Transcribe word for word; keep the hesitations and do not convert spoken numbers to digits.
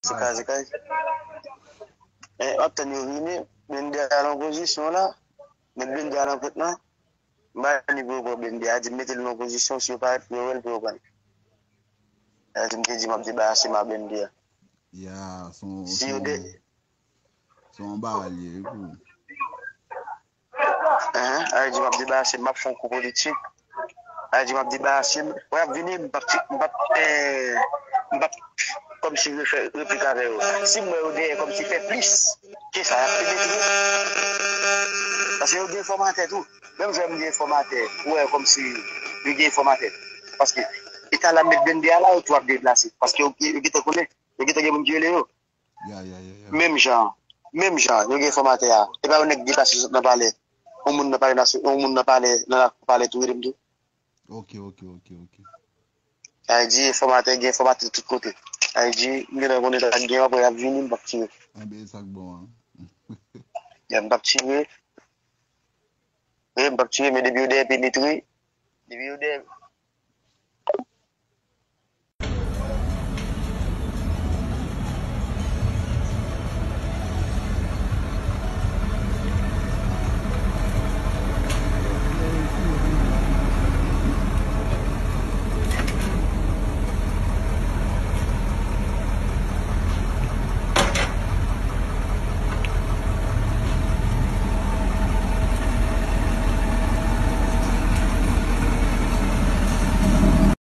Zekay, Zekay. E, antann yo vini, Bende a nan pozisyon la. Met Bende a nan pwent lan. M pa ni pou yo pran Bende a. Di m mete l nan pozisyon, si yo parèt pou yo wè l, pou yo pran l. Sa di m te di m ap debarase m a Bende a. Ya, son, Si yo son, de, son anba a l ye, wi, pou. Hein, a di m ap debarase m, m ap fè yon kou politik. A di m ap debarase m. Wè, ap vini, m p ap, m p ap, eh, m p ap kòmsi refè replik avè yo. Si m wè yo dèyè kòmsi fè plis ke sa, y ap pede tou. Paske yo gen enfòmatè tou. Menm jan m gen enfòmatè, ou wè kòmsi yo gen enfòmatè. Paske eta la met Bende a la, yo tou ap deplase. Paske yo, yo gentan konnen, yo gentan gen moun ki rele yo. Ya, ya, ya, ya. Menm jan, menm jan, yo gen enfòmatè a. E pa yon nèk deplase sot nan palè. Yon moun nan palè nasyon, yon moun nan palè, nan lakou palè tou rele m tou. Ok, ok, ok, ok. Sa vle di enfòmatè, gen enfòmatè tout kote. Sa vle di, m gentan konnen sa k gen, apre y ap vini, m p ap tire. Anben, e sa k bon an. Ya, m p ap tire. E, m p ap tire, men depi yo dèyè penetre, depi yo dèyè,